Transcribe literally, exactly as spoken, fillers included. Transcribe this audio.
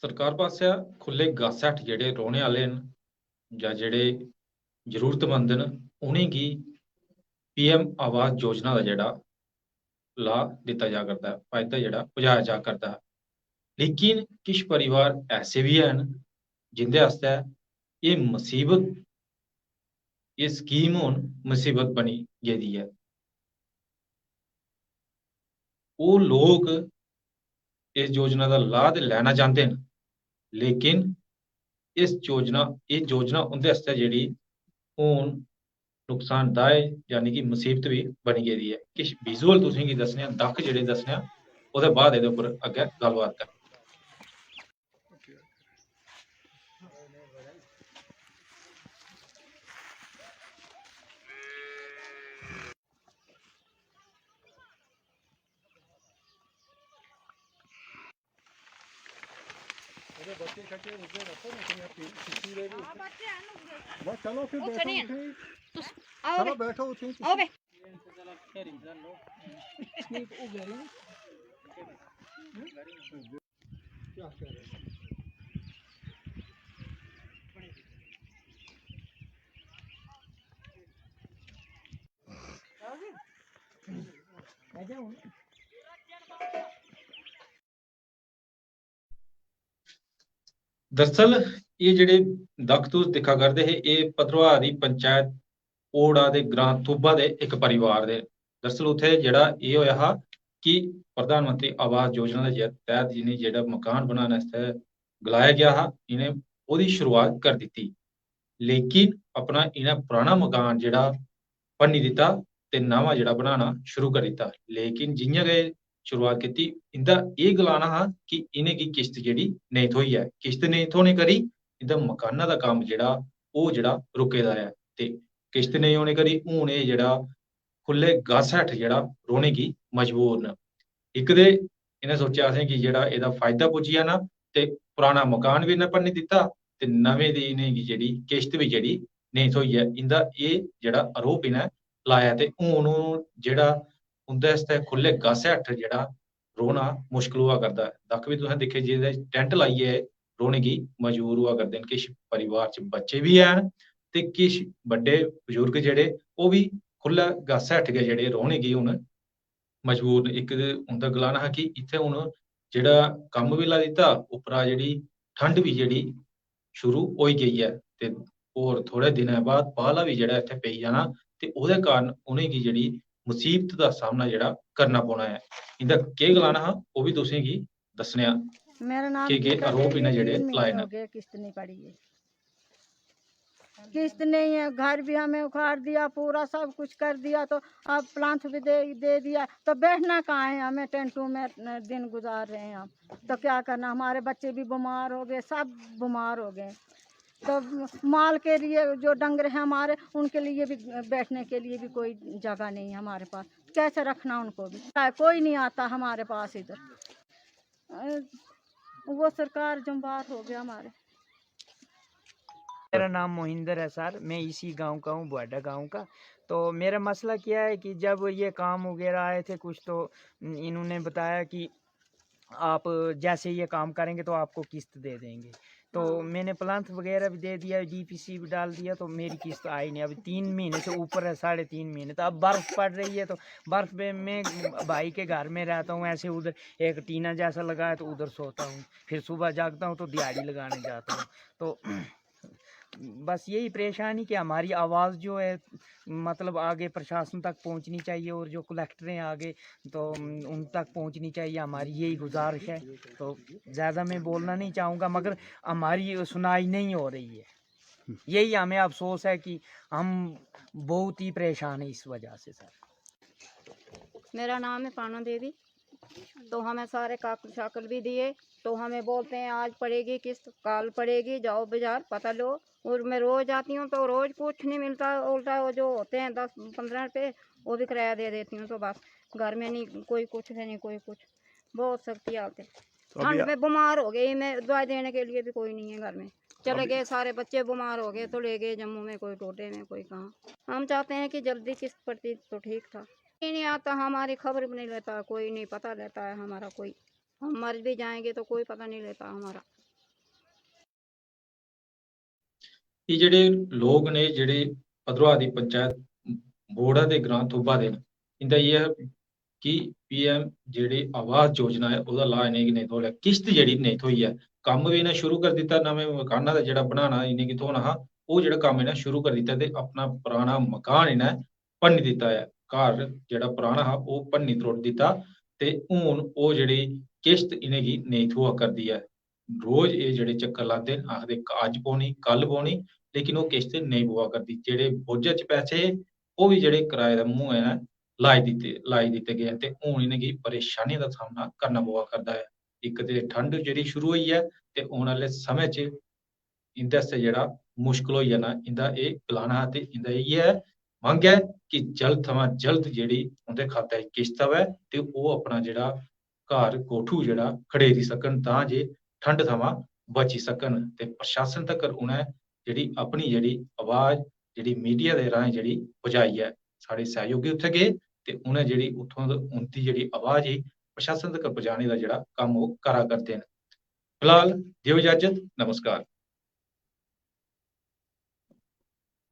सरकार पासेआ खु'ल्ले गस हेठ जेह्ड़े रौह्ने आह्ले न जां जेह्ड़े जरूरतमंद न, उ'नेंगी पीएम आवास योजना दा जेह्ड़ा लाह् दित्ता जा करदा ऐ, फायदा जेह्ड़ा पजाया जा करदा ऐ। लेकिन किश परिवार ऐसे बी हैन जिं'दे आस्तै एह् मसीबत, एह् स्कीम हून मसीबत बनी गेदी ऐ। ओह् लोक इस योजना दा लाह् ते लैना चांह्दे न, लेकिन इस योजना, एह् योजना उं'दे आस्तै जेह्ड़ी हून नुकसानदायक, यानी कि मसीबत बी बनी गेदी ऐ। किश विजुअल तुसेंगी दस्सने आं, दक्ख जेह्ड़े दस्सने आं, ओह्दे बाद एह्दे उप्पर अग्गें गल्लबात करने आं। अरे बच्चे शच्चे उधर रखो ना, कहीं आप पी-, किसी रे भी। हाँ, बच्चे हैं ना उधर। बस चलो फिर वो बैठो खड़े हैं। उठे। तुस आओ चलो बे। बैठो उठे। आओ बे। ठीक, वो कह रहे हैं। क्या कह रहे हैं? दरअसल एह् जेह्ड़े दक्ख तुस दिक्खा करदे हे, एह् भद्रवाह दी पंचायत ओड़ा दे ग्रां तुब्बा दे इक परिवार दे। दरअसल उत्थै जेह्ड़ा एह् होएआ हा कि प्रधानमंत्री आवास योजना दे जे-, तैह्त जि'नें जेह्ड़ा मकान बनाने आस्तै गलाया गेआ हा, इ'नें ओह्दी शुरुआत करी दित्ती, लेकिन अपना इ'नें पराना मकान जेह्ड़ा भन्नी दित्ता ते नमां जेह्ड़ा बनाना शुरू करी दित्ता। लेकिन जि'यां गै शुरुआत कीती, इं'दा एह् गलाना हा कि इ'नेंगी किश्त जेह्ड़ी नेईं थ्होई ऐ। किश्त नेईं थ्होने करी इं'दा मकाना दा कम्म जेह्ड़ा ओह् जेह्ड़ा रुके दा ऐ ते किश्त नेईं होने करी हून एह् जेह्ड़ा खु'ल्ले गस हेठ जेह्ड़ा रौह्ने गी मजबूर न। इक ते इ'नें सोचेआ असेंगी जेह्ड़ा एह्दा फायदा पुज्जी जाना ते पराना मकान बी इ'नें भन्नी दित्ता ते नमें दी इ'नेंगी जेह्ड़ी किश्त बी जेह्ड़ी नेईं थ्होई ऐ। इं'दा एह् जेह्ड़ा आरोप इ'नें लाया ते हून ओह् जेह्ड़ा उं'दे आस्तै खु'ल्ले गस हेठ जेह्ड़ा रौह्ना मुश्कल होआ करदा ऐ। दक्ख बी तुसें दिक्खे जेह्दे टैंट लाइयै रौह्ने गी मजबूर होआ करदे न। किश परिवार च बच्चे बी हैन ते किश बड्डे बजुर्ग जेह्ड़े ओह् बी खु'ल्ले गस हेठ गै जेह्ड़े रौह्ने गी हून मजबूर न। इक ते उं'दा गलाना हा कि इत्थै हून जेह्ड़ा कम्म बी लाई दित्ता, उप्परा जेह्ड़ी ठंड बी जेह्ड़ी शुरू होई गेई ऐ ते होर थोह्ड़े दिनें बाद पाला बी जेह्ड़ा इत्थै पेई जाना ते ओह्दे कारण उ'नेंगी जेह्ड़ी मुसीबत दा सामना जेह्ड़ा करना पौना ऐ। इं'दा केह् गलाना हा, ओह् बी तुसेंगी दस्सने आं। मेरा नाम केह् केह् गीता आरोप देवी इ'नें है, जेह्ड़े तीन लाए महीने न। हो गए, किस्त नहीं पड़ी है। किस्त नहीं है, घर भी हमें उखाड़ दिया, पूरा सब कुछ कर दिया, तो अब प्लांट भी दे, दे दिया, तो बैठना कहाँ है? हमें टेंटों में दिन गुजार रहे हैं हम, तो क्या करना? हमारे बच्चे भी बीमार हो गए, सब बीमार हो गए, तो माल के लिए जो डंगर है हमारे, उनके लिए भी, बैठने के लिए भी कोई जगह नहीं है हमारे पास, कैसे रखना उनको भी? कोई नहीं आता हमारे पास इधर। अ, वो सरकार जंबार हो गया हमारे। मेरा नाम मोहिंदर है सर, मैं इसी गांव का हूँ, बुआडा गांव का। तो मेरा मसला क्या है कि जब ये काम वगैरह आए थे कुछ, तो इन्होंने बताया कि आप जैसे ये काम करेंगे तो आपको किस्त दे देंगे। तो हाँ। मैंने प्लांट वगैरह भी दे दिया, डीपीसी भी डाल दिया, तो मेरी किस्त आई नहीं। अभी तीन महीने से ऊपर है, साढ़े तीन महीने। तो अब बर्फ पड़ रही है, तो बर्फ में मैं भाई के घर में रहता हूँ, ऐसे उधर एक टीना जैसा लगा है, तो उधर सोता हूँ। फिर सुबह जागता हूँ तो दिहाड़ी लगाने जाता हूँ। तो बस यही परेशानी कि हमारी आवाज़ जो है, मतलब, आगे प्रशासन तक पहुँचनी चाहिए, और जो कलेक्टर हैं आगे, तो उन तक पहुँचनी चाहिए, हमारी यही गुजारिश है। तो ज़्यादा मैं बोलना नहीं चाहूँगा, मगर हमारी सुनाई नहीं हो रही है। यही हमें अफसोस है कि हम बहुत ही परेशान हैं इस वजह से, सर। मेरा नाम है पाना देवी। तो हमें सारे काकल शाकल भी दिए, तो हमें बोलते हैं आज पड़ेगी किस्त, कल पड़ेगी, जाओ बाजार पता लो। और मैं रोज आती हूँ तो रोज कुछ नहीं मिलता, उल्टा वो जो होते हैं दस पन्द्रह रुपये, वो भी किराया दे देती हूँ। तो बस घर में नहीं कोई कुछ है, नहीं कोई कुछ, बहुत सख्ती हालत है। तो अभी ठंड में बीमार हो गई मैं, दवाई देने के लिए भी कोई नहीं है घर में। चले अभी गए सारे बच्चे, बीमार हो गए तो ले गए जम्मू में, कोई डोडे में, कोई कहाँ। हम चाहते हैं कि जल्दी किस्त पड़ती तो ठीक था। कोई नहीं आता, हमारी खबर भी नहीं लेता, कोई नहीं पता लेता है हमारा कोई। हम मर भी जाएंगे तो कोई पता नहीं लेता हमारा। एह् जेह्ड़े लोक न, जेह्ड़े भद्रवाह दी पंचायत बोड़ा दे ग्रां थोबा दे न, इंदा एह् ऐ कि पीएम जेह्ड़ी आवास योजना ऐ, ओह्दा लाह् इ'नेंगी नेईं थ्होआ, किश्त जेह्ड़ी नेईं थ्होई ऐ। कम्म बी इ'नें शुरू करी दित्ता, नमें मकाना दा जेह्ड़ा बनाना इ'नेंगी थ्होना हा, ओह् जेह्ड़ा कम्म इ'नें शुरू करी दित्ता ते अपना पराना मकान इ'नें भन्नी दित्ता ऐ। घर जेह्ड़ा पराना हा, ओह् भन्नी त्रोड़ी दित्ता ते हून ओह् जेह्ड़ी किश्त इ'नेंगी नेईं थ्होआ करदी ऐ। रोज एह् जेह्ड़े चक्कर लांदे न, आखदे क-, अज्ज पौनी, कल पौनी, लेकिन ओह् किश्त नेईं पवा करदी। जेह्ड़े बोझै च पैसे हे, ओह् बी जेह्ड़े कराए दे मुंहै नै लाई दित्ते, लाई दित्ते गे न ते हून इ'नेंगी परेशानियें दा सामना करना पवा करदा ऐ। इक ते ठंड जेह्ड़ी शुरू होई ऐ ते औने आह्ले समें च इं'दे आस्तै जेह्ड़ा मुश्कल होई जाना, इं'दा एह् गलाना हा ते इं'दा इ'यै मंग ऐ कि जल्द थमां जल्द जेह्ड़ी उं'दे खातै च किश्त आवै ते ओह् अपना जेह्ड़ा घर कोठू जेह्ड़ा खड़ेरी सकन, तां जे ठंड थमां बची सकन। ते प्रशासन तगर उ'नें जेह्ड़ी अपनी जेह्ड़ी अवाज जेह्ड़ी मीडिया दे राहें जेह्ड़ी पजाई ऐ, साढ़े सैहयोगी उत्थै गे ते उ'नें जेह्ड़ी उत्थूं दा उं'दी जेह्ड़ी अवाज ही प्रशासन तगर पजाने दा जेह्ड़ा कम्म ओह् करा करदे न। फिलहाल देओ इजाजत, नमस्कार।